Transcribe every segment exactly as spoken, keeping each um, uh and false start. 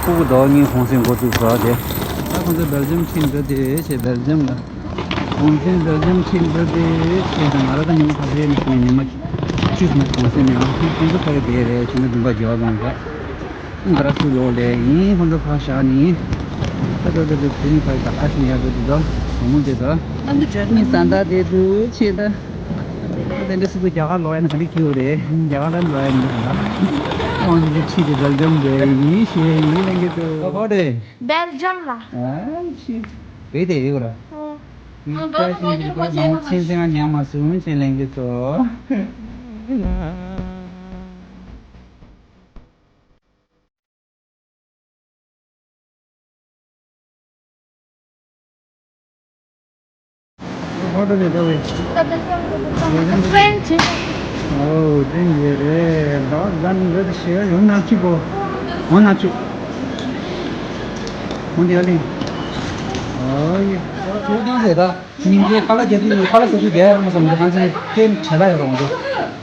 ཕྲུ་གུ་ཟླ་བ་གཉིས་གུང་སེང་འགོ་བཙུགས་ཟེར་ཏེ། ད་ཁོང་ཚོ་སྦེལ་ཇམ་ཁྲིད་འགྲོ་དེ་བྱས། སྦེལ་ཇམ་ལ། གུང་སེང་སྦེལ་ཇམ་ཁྲིད་འགྲོ་དེ་བྱས། ད་ང་རང་ད་ཉིན་ག་ཚོད་ཡིན་ཟེར་ན་ཉི་མ་བཅུ་ཙམ་གུང་སེང་ནས་ཨང་ཁོང་ཚོ་ཕ་གི་བསྡད་རེད། ཁྱིམ་ཚང་བདུན་པ་རྒྱལ་བ་ལུང་པ། ང་རང་ཚོ་ཡོད་ལས་ཡིན། ཁོང་ཚོ་ཕར་བཞག་ནས་ད་ལྟ་ད་ལྟ་དེ་ནི་ཕ་གི་ད་ཨ་ཤི་ཡ་དེ་དེ་ད་བུ་མོ་དེ་ད་ཨ་ནི་ས་མཐའ་དེ་དུ་ཆེ་ད། དེ་འདྲ་སུ་དུ་རྒྱ་གར་ལོག་ཡ་ན་ག་འདྲ་སྐྱིད་པོ་རེད། རྒྱ་གར་ལ་ལོག་ཡ་ན་འདི་ག་ལ་ཁོང་ཚོ་ཁྲིད་དེ་སྦེལ་ཇམ་དེ་ཡིན་ཞེས་ཡིན་ལེན་གི་འདུག་གོ་རེད། སྦེལ་ཇམ་ལ། ཨ་ཅི། བོད་དེ་ཡོད་ར། ཨོ། ཨ་ད་ཤིང་གི་གོ་མང་ཆེན་ཆེན་ང་ཉམས་མ་སོང་ཅེས་ལེན་གི་འདུག་ཧོ་ཏེལ་ནས་ད་བས། ཨོ་ཏེན་ཡོད་རེད། ད་ཟན་རེད་ཤེས་ཡོང་ན་ཅི་གོ །འོ་ན་ཅི། འོ་འདི་ཨ་ལི། ཨོ་ཡེ། ཨོ་ཏེན་ཟེར་ད། སྙིང་རྗེ་ཁ་ལག་རྒྱག་དུས་ཁ་ལག་ཟ་དུས་བསྡད་ཡོད་མ་སོང་། ང་ཚོ་ཏྲེན་བྲེལ་ལ་ཡོད་རོགས་འདུག་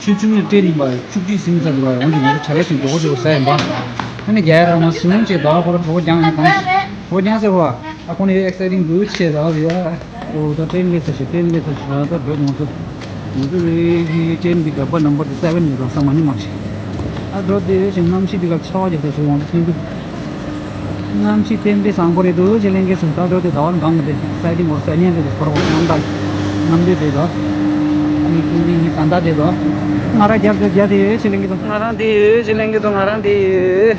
ཆུ་ཆུ་ངའི་ཏྲེན་ཡིན་པ་ཆུ་བརྒྱུད་ཟིན་ཚར་འདུག་བ། འོན་ཏེ་ང་ཚོ་བྲེལ་ལ་ཞིག་འགྲོ་གོ་འགྲོ་ཟ་ཡིན་པ། ཨ་ནི་རྒྱག་ཡ་རག་མ་སོང་ཅེས་ཟླ་བ་ཁོ་ར་གྲོད་ཁོག་རྒྱང་ཡིན་གང་། གྲོད་ཁོག་རྒྱང་ཟེར་བ། ཨ་ཁོ་ནི་ཨེག་སའི་ཊིང་འདུག་ཅེས་ཟླ་བ་ཡ། ཨོ་ད་ཏྲེན་སླེབས་ཚར་ཤག་ཏྲེན་སླེབས་ཚར་ཤག་ད་འགྲོ་ང་ཚོ། ང་ཚོ་ནི་ཏྲེན་གྱི་ཌབ་པ་ནམ་བར་ཏུ་སེ་བེན་ནས་རོགས་ས་མ་ནི་མ་ཤེས། ཨ་འགྲོ་དེ་ཞིག་གནམ་གཤིས་འདི་ག་ཆར་པ་རྒྱག་ཚར་ཤག་ང་ཚོ་ཐེངས་དུ། གནམ་གཤིས་གཏན་དཔེ་བཟང་པོ་རེད་འདུག་ཅེས་ལེན་གྱི་སུ་ད་འགྲོ་དེ་ཟླ་བ་གང་གི་དེ་སའི་ཏིང་འོ་སའི་ཉན་དེ་དེ་ཁོ་རོ་གནམ་དང་། གནམ་དེ་དེ་དོ། ནི་ཀུན་ནི་ནི་ད་ད་དེ་དོ། ང་ར་རྒྱབ་དེ་རྒྱབ་དེ་ཡོད་ཅེས་ལེན་གྱི་འདུག་ང་རང་དེ་ཡོད་ཅེས་ལེན་གྱི་འདུག་ང་རང་དེ་ཡོད།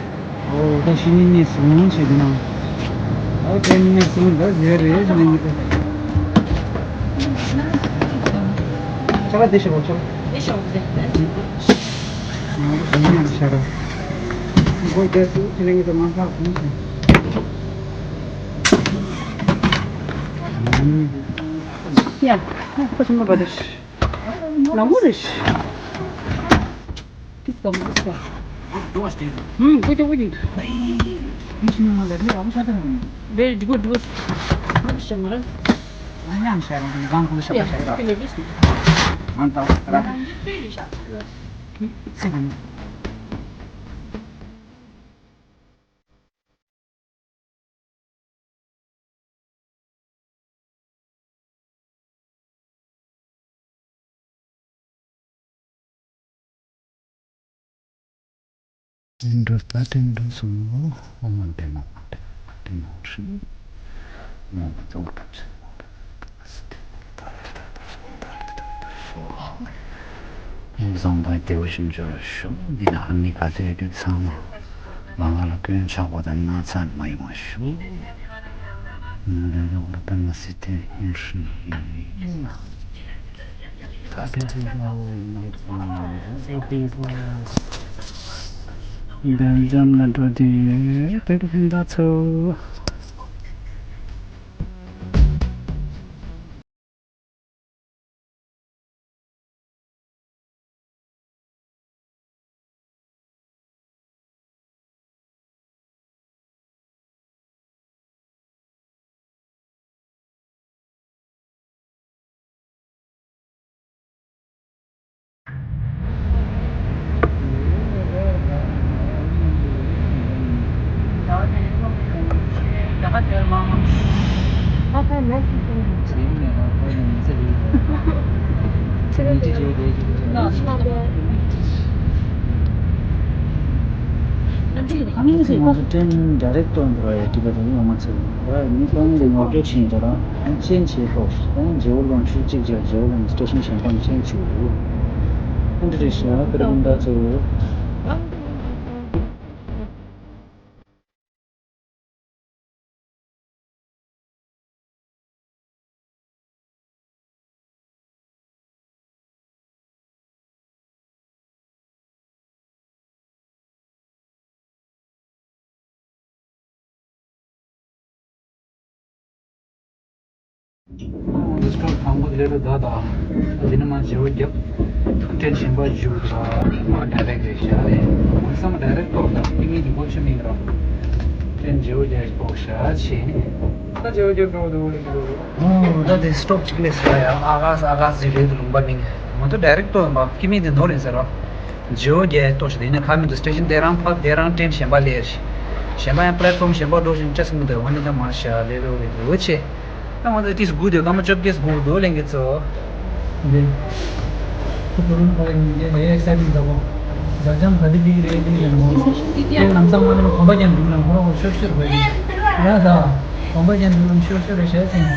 ཨོ་ད་ཤི་ནི་ནི་སུ་ངོ་ཆེ་དེ་ན། ཨོ་དེ་ནི་སུ་ད་ཟེར་རེད་ཅེས་ལེན་གྱི་འདུག་ཆ་ལ་དེ་ཤི་བོ་ཆོ། དེ་ཤི་བོ་དེ། ང་རང་ཤི་ནི་ཤ་ར། ཁོ་རྒྱ་སུ་ཅི་ལེན་གྱི་དང་ང་ཁ་ཁུང་ཅན། ཡ། ཁོ་ཆུང་མ་པ་རེད། ལ་མོ་རེད། ཏིག་ཏོག་ཏིག་ཏོག་ཧུམ། ཀུ་ཅོ་ཀུ་ཅོ། Very good, good. འགྲོ་ད་དེ་འགྲོ་སོང་། ཨོ་མ་དེ་མ་དེ་མ་ཧྲི་མ་ཙོག་ད་ཆ། བཟང་པོའི་བདེ་བ་ཞིམ་འཇོག་ཤོག་འདི་ན་ཨ་ནི་ག་ཚོད་ཡོད་དུས་ཚང་མ་མ་ང་ལ་སྐྱོན་ཆག་པ་དང་ན་ཚ་མ་ཡོང་བ་ཤོག་ང་ལ་ཡོང་བ་དང་ང་སི་ཐན་ཡིན་ཧྲི་ཡིན། སྦེལ་ཇམ་ལ་འགྲོ་དུས་ཡོད་པའི་ཕན་ཐོགས་ཚོ། ང་ཚོ་ཏྲེན་ཌའི་རེག་ཏོ་འགྲོ་ཡ་ཏི་པ་དེ་ཡོང་མ་ཚར་བ་མི་གང་གི་ངོ་སྤྲོད་བྱས་ཡིན་ད་ར་ཅན་ཆེ་ཤོག་ཅན་ཇེའུ་ལོང་ཆུ་གཅིག་ཅར་ཇེའུ་ལོང་སི་ཊེ་ཤན་ཞན་པན་ཅན་ཆུ་ཨ་འདྲ་རེད་ཤག་ཏི་ར་ཧུན་ད་ཚོ། སི་ཊོབ་དང་པོ་དེ་ལས་རུ་ད་ད། དེ་ནས་མར་བརྗེ་པོ་བརྒྱབ། ཏྲེན་གཞན་པ་བཞུགས་ད། མར་ཌའི་རེག་རེད་ཤག་རེད། ང་ཚང་མ་ཌའི་རེག་ཏོག་ད་ཀི་མི་གི་སྒོ་ཕྱེ་མི་འདུག་ཏྲེན་བརྗེ་པོ་རྒྱག་པོ་ཤག་ཆེ། ད་བརྗེ་པོ་རྒྱབ་འགྲོ་འདུག་ལེ་འགྲོ་འདུག་ཨོ་ད་དེ་སི་ཊོབ་གཅིག་སླེབས་ས་ཡ། ཨ་ག་ས་ཨ་ག་ས་ཟི་རེད་འདུག་ལུང་པ་མིང་། ང་ཚོ་ཌའི་རེག་ཏོག་ཡིན་པ་ཀི་མི་དེ་ནོར་ཡིན་ཟེར་རོ། བརྗེ་པོ་རྒྱག་ཏོག་ཤི་དེ་ནས་ཁ་མི་འདུག་སི་ཊེ་ཤན་དེ་རང་ཕབ་དེ་རང་ཏྲེན་གཞན་པ་སླེབས་ཤི། གཞན་པ་ཡང་པི་ལེ་ཊི་ཕོམ་གཞན་པ་འགྲོ་བཞིན་ཅེས་མི་འདུག་ཝན་ཌེ་ལ་མ་ཤ་ལེ་ལོ་རེ་འདུག་ཆེ། ད་ང་ཚོ་ཏིས་སྒུག་དེ་སྐར་མ་བཅོ་བརྒྱད་སྒུག་འདུག་ལེན་གི་ཚོ། འདི། ཁོ་ཚོ་རུམ་ཁོ་ཡིན་གྱི་མ་ཡེ་ཨེག་སའི་ཊིང་འདྲ་པོ། ཟ་ཅང་ག་དེ་འདི་རེད་འདི་རེད་མོ། དེ་ལམ་སང་མ་ནི་གོམ་པ་རྒྱག་འདུག་ན་ཁོ་རང་ཤོར་ཤོར་བས། ཡ་ད། གོམ་པ་རྒྱག་འདུག་ན་ཤོར་ཤོར་རེད་བྱས་ཟིན།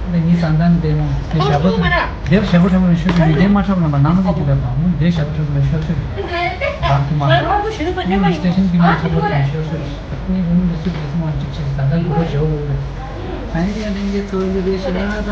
འདི་ཉི་ཟང་དང་འདི་མོ་འདི་ཞབས་པོ་འདིར་ཞབས་པོ་ཁྲ་བོ་ལ་ཤོར་ཤོར་འདི་མ་ཁྲ་བོ་ལ་མ་ནང་ལ་འདི་ལ་དང་འདི་ཞབས་པོ་ཁྲ་བོ་ལ་ཤོར་ཤོར། བར་དུ་མ་སི་ཊེ་ཤན་འདི་མ་ཁྲ་བོ་ལ་ཤོར་ཤོར། ངས་རུམ་འདི་ཚོ་འདི་ཚོ་མ་གཅིག་ཆེ་ཟང་དང་གོ་ཞོ་བོ་ལ། ཨ་ནི་ཡང་འདི་ཚོ་འདི་རེད་ཤག་ད། ད་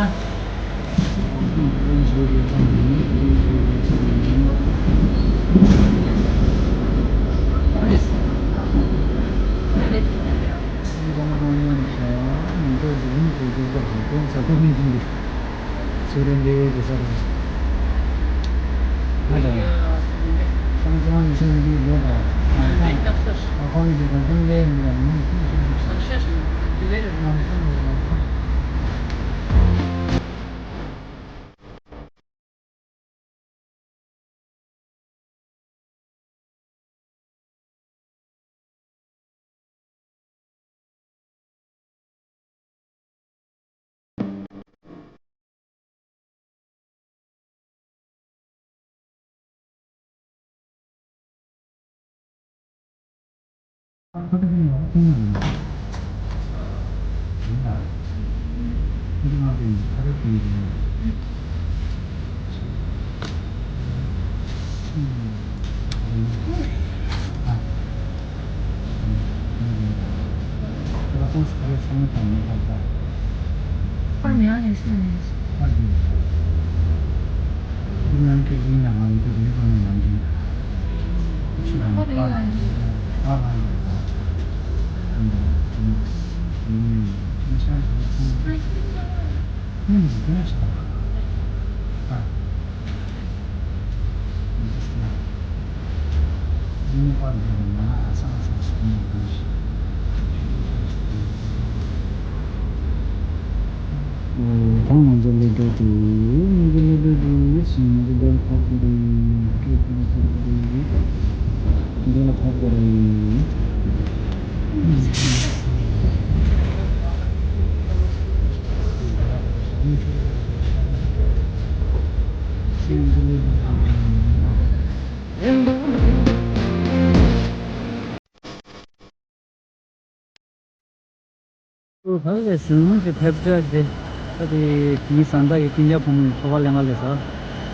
ང་ཚོ་ལས་འགྲོ་དུས་ང་ཚོ་ལས་འགྲོ་དུས་ཕྱིན་ང་ཚོ་འདི་ལ་ཕབ་དགོས་རེད། འདི་ལ་ཕབ་དགོས་རེད། འདི་ལ་ཕབ་དགོས་རེད། ད་ལས་གཞོན་ནུ་གི་ཕེབས་འབྲས་དེ། ད་དེ་དེའི་བཟའ་ཟླ་ཡི་སྤུན་ཀྱག་ཕོ་མོ་ཡི་འཚོ་བ་ལེན་ག་ལས་ས།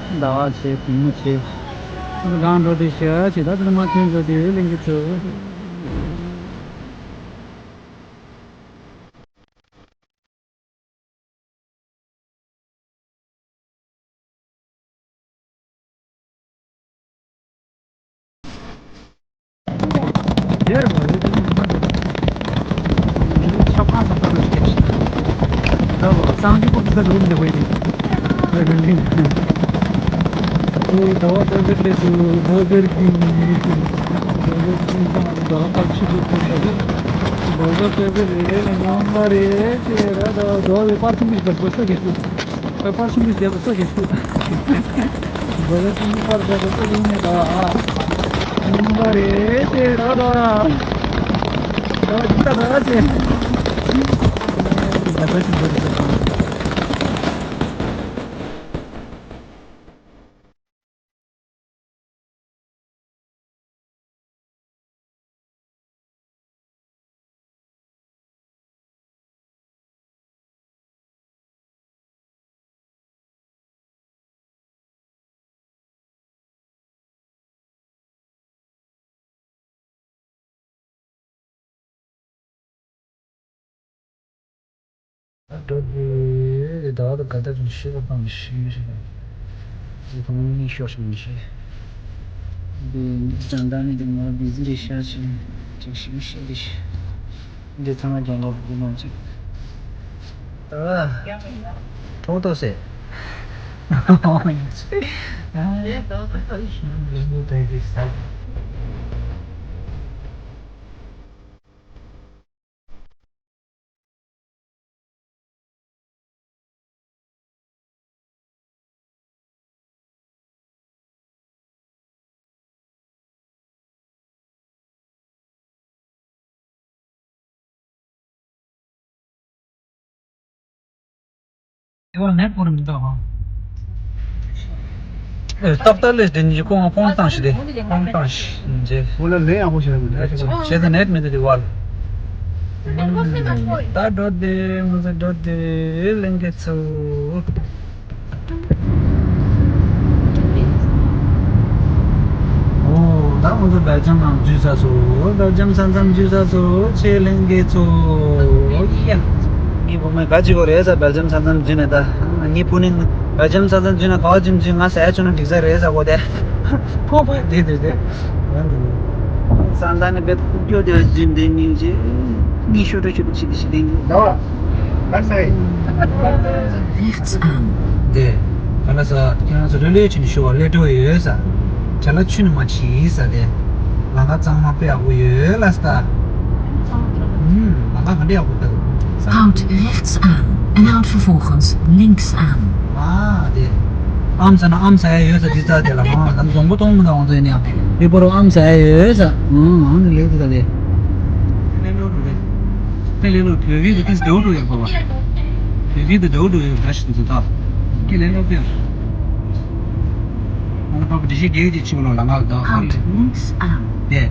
ཟླ་བ་བྱས་གུང་མོ་བྱས། གང་འགྲོ་དེ་ཤ་བྱས་ད་དེ་མ་ཐོན་འགྲོ་དེ་ལེན་གི་ཚོ། འགྲོ་དུས་ཟླ་བ་དང་དགའ་ཟླ་རིང་ཤོས་ལ་བཏང་ཤེས་ཤེས། འདི་ཁོང་གཉིས་ཤོག་ཤིང་ཤེས། འདི་ནི་ཙང་ད་ནི་འདི་ང་བི་ཟི་རེད་ཤག་ཅིག་ཅིག་ཤིག་ཤེས་འདི་ཤེས། འདི་ཚང་མ་རྒྱང་ལ་བུ་མང་ཅིག་ད་ཐོག་ཏོ་སེ། དེ་བ་ནེཊ་པོ་རི་མི་འདུག་ཧ། ཨེ། ཏག་ཏག་ལས་དེ་གཉིས་ཀོང་ཀོང་བཏང་ཞིག་རེད། ཀོང་བཏང་ཞིག་རྗེས། ཁོ་ལ་ལན་ཡག་པོ་བྱས་མི་འདུག་བྱས་ཙང་ནེཊ་མི་འདུག་དེ་བ་ལ། ད་འགྲོ་དེ་ང་ཚོ་འགྲོ་དེ་ལེན་གི་ཚུ། ཨོ། ད་ང་ཚོ་སྦེལ་ཇམ་ནང་འཛུལ་ཚར་སོང་། སྦེལ་ཇམ་ས་མཚམས་འཛུལ་ཚར་སོང་། ཆེད་ལས་འགན་ཚོ། ཡ། ངའི་བུ་མོས་ག་བྱེད་དགོས་རེད་ཟེར། སྦེལ་ཇམ་ས་མཚམས་འཛུལ་ནས། ད་ངའི་བུ་ནི་སྦེལ་ཇམ་ས་མཚམས་འཛུལ་ན་ག་བ་འཛུལ་འཛུལ། ང་ཟ་ཡ་བྱུང་ན་འགྲིག་ས་རེད་ཟེར་གོ་དེ། ཕོ་ཕོ་དེ་དེ་དེ། ས་མཚམས་ནས་བེད་སྐྱོ་དེ་འཛུལ་འདི་སྙིང་རྗེ། ངའི་ཤོ་ཏྲ་ཤོ་ཏྲ་ཆི་དེ་ཤི་དེ་ནི། Left side. Left side. དེ། ག་ལ་ས། ཁྱེད་རང་ཚོ་ལྷོད་ལྷོད་བྱས་ནས་ཤོག་པ། ལས་འགྲོ་ཡོད་ས། ཅ་ལག་ཁྱོན་ནས་མ་བྱིན་ས་དེ། ལམ་ཁ་གཙང་མ་དཔེ་ཡག་པོ་ཡོད་ལ་ས། ཨུམ། ལམ་ཁ་ག་འདྲ་ཡག་པོ་འདུག་ས། Houd rechts aan en houd vervolgens links aan. ཨ་དེ། ཨམ་ཟ་ན་ཨམ་ཟ་ཡ་ཡོད་ས་དེ་ས་དེ་ལ་མ་ད་འཛོང་པོ་གཏོང་མི་འདུག་ང་ཚོ་ཡིན་ཡང་། མི་པོ་རོ་ཨམ་ཟ་ཡ་ཡོད་ས། ཨུམ། ཨང་དེ་ལས་དེ་ད་དེ། དེ་ལས་ལོ་བོད་སྐད་དེ་ཏིས་འདྲ་བོ་འདྲ་ཡོད་པ། བོད་སྐད་དེ་འདྲ་བོ་འདྲ་ཡོད་འདྲ་ཞིག་འདུག་ད། ཁྱེད་ལས་ལོ་དཔེར། ཨང་པ་པ་འདི་ཞིག་རྒྱལ་གྱི་ཆིག་ལོ་ལ་ང་ད་ཧ་ལས། དེ།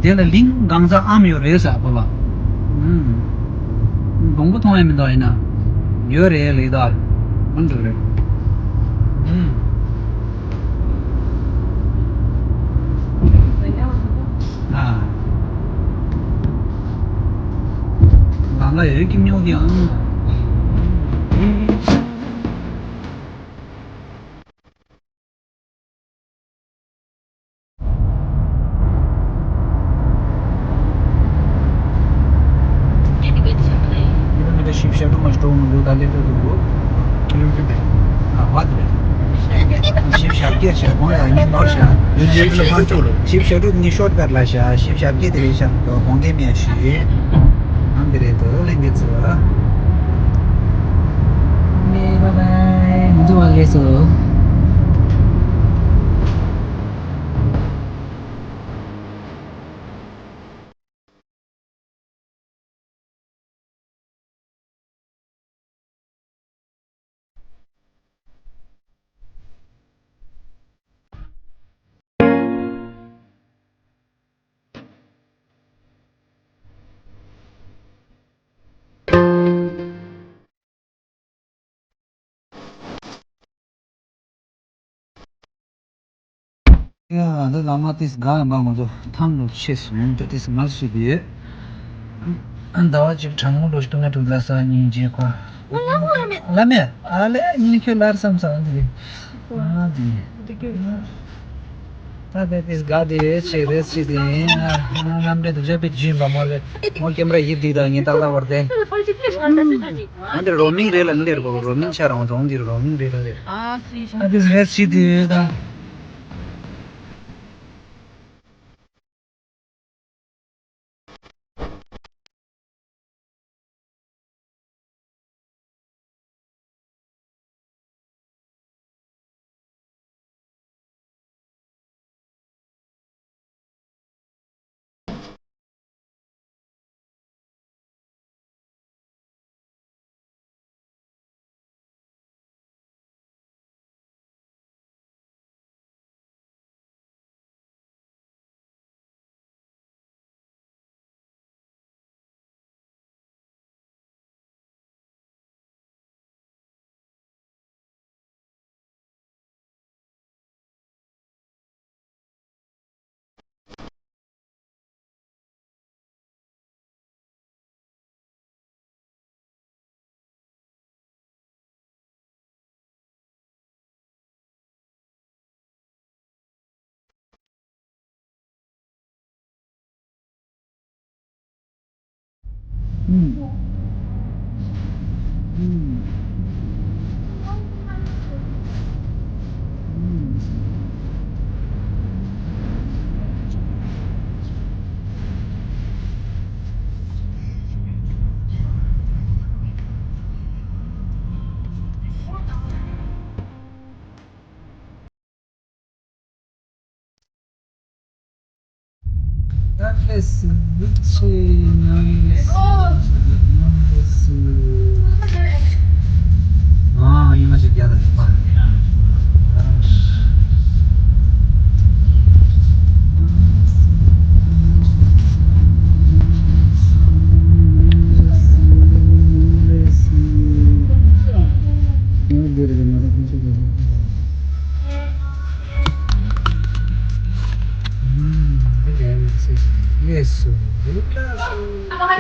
དེ་ལ་གླིང་གང་ཟག་ཨམ་ཡོད་རེད་ས་པ་པ། ཨུམ། དགོང་པོ་མཐོང་ཡ་མི་འདུག་ཡིན་ན། ཡོད་རེད་ལེགས་ད། མི་འདུག་རེད། ཨུམ། ཨ། ང་ལ་ཡོད་ཀྱི་ཉོ་གི་ཨང་། ཀི་ལོ་མི་ཊར་བཞི་བཅུ་ཞེ་དྲུག་མ་ཞིག་འགྲོ་མི་འདུག་ད་སླེབས་འགྲོ་འདུག་ཀི་ལོ་མི་ཊར། ཨ་བ་དེ་རེད། བཞི་བཅུ་ཞེ་བརྒྱད་ཞེ་གོང་ལ་ཉིན་མོར་ཞེ། བཞི་བཅུ་ཞེ་དྲུག་ནི་ཤོར་བར་ལ་ཞེ། བཞི་བཅུ་ཞེ་བརྒྱད་དེ་རེད་ཞེ། གོང་གི་མི་ཞེ། ཨང་དེ་རེད་དོ་ལེན་གི་ཚོ། ཨ་མེ་བ་བའི་མི་འདུག་བ་ལས་སོ། ཡ། འདི་བླ་མ་ཏིས་དགའ་ཡང་བ་ང་ཚོ་ཐང་ལོ་ཆེ་སོང་། འདི་ཏིས་ངལ་གསོ་དེ། ཟླ་བ་གཅིག་གྲང་མོ་ལོ་སྟོང་ང་དྲུག་ལ་ས་ཉིན་རྗེས་ཁོ། ང་ལ་མོ་ལ་མེད། ལ་མེད། ཨ་ལེ་ཉིན་ཁྱོད་ལར་བསམ་ས་འདི། ཨ་འདི། ད་དེ་ཏིས་དགའ་དེ་ཆེ་རེད་ཆེ་དེ། ང་རྣམ་འདྲེན་དུ་བྱས་པའི་རྒྱུན་པ་མོ་ལེ། མོ་ཀེམ་ར་ཡིབ་དེ་ད་ངས་ཏག་ཏག་བར་དེ། ཨ་འདི་རོ་མིང་རེད་ལ་འདིར་གོ། རོ་མིང་ཆ་རང་རོང་འདིར་རོ་མིང་རེད་ལ་འདིར། ཨ་ཏིས་རེད་ཆེ་དེ་ད། ཨ་ཡིན་ན་ཞིག་རྒྱ་དང་པ།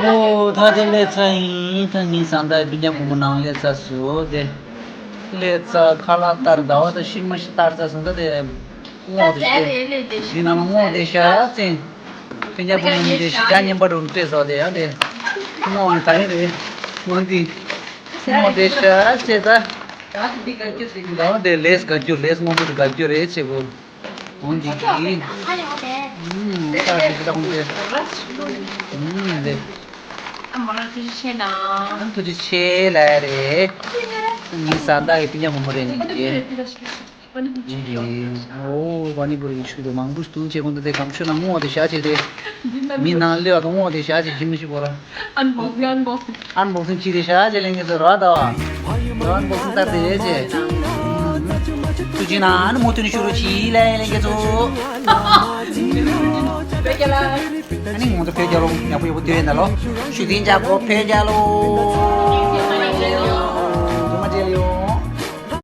ཨོ་ད་དེ་སླེབས་ཚར་ཡིན། ད་ངའི་བཟའ་ཟླ་སྤུན་ཀྱག་བུ་མོ་ནང་སླེབས་ཚར་སོང་། དེ་སླེབས་ཚར། ཁ་ལག་བསྟར། ཟླ་བ་དང་ཤི་མ་ཤི་བསྟར་ཚར་སོང་། ད་དེ་སྔོག་དེ་ཤི། དེ་ནང་སྔོག་དེ་ཤ་ཚེ། སྤུན་ཀྱག་བུ་མོ་མི་དེ་ཤ་ཉན་པ་རུ་སྤྲད་སོང་། དེ་ཡང་དེ་སྔོག་ནི་ད་ཡིན་རེད། འོན་ཏེ་སྔོག་དེ་ཤ་ཚེ་ད། ད་དེ་ལེས་དགའ་རྒྱུ། ལེས་སྔོག་པོ་དེ་དགའ་རྒྱུ་རེད་ཚེ་བོ། འོན་ཏེ་གི། ཨུམ། ད་དེ་ད་འོན་ཏེ། ཨུམ། དེ། ཨ་མ་ལགས་ཐུགས་རྗེ་ཆེ་གནང་། ཨ་ཐུགས་རྗེ་ཆེ་ལབ་རེད། ངའི་བཟའ་ཟླ་ཡི་སྤུན་ཀྱག་བུ་མོ་རེད་ནི་དེ། ཨོ་པ་ནི་པུ་རི་ཤུ་དེ་མང་པོ་འདུག་ཅེས་ཁོང་ཚོ་དེ་གམ་ཤོད་ན་སྔོག་དེ་ཤ་ཚེ་དེ། མི་ནང་སླེབས་པ་དང་སྔོག་དེ་ཤ་ཚེ་ཞིམ་མི་ཤི་བོ་ར། ཨན་བོག་སིང་། ཨན་བོག་སིང་། ཨན་བོག་སིང་བྱས་ཏེ་ཤ་ཚེ་ལེན་གྱི་ཚོ་ར་ད། ཨན་བོག་སིང་ལྟར་དེ་ཚེ། ཐུགས་རྗེ་གནང་། ཨ་ནི་མུ་མཐུད་ནས་ཤུ་རུ་བྱེད་ལེ་ལེ་གི་ཚོ། ཨ་ནི་ང་ཚོ་བོད་རྒྱལ་ལོ་ཡག་པོ་ཡག་པོ་སྡོད་ཡིན་ད་ལོ། ཤུགས་ལྡན་ཅག་གོ་བོད་རྒྱལ་ལོ།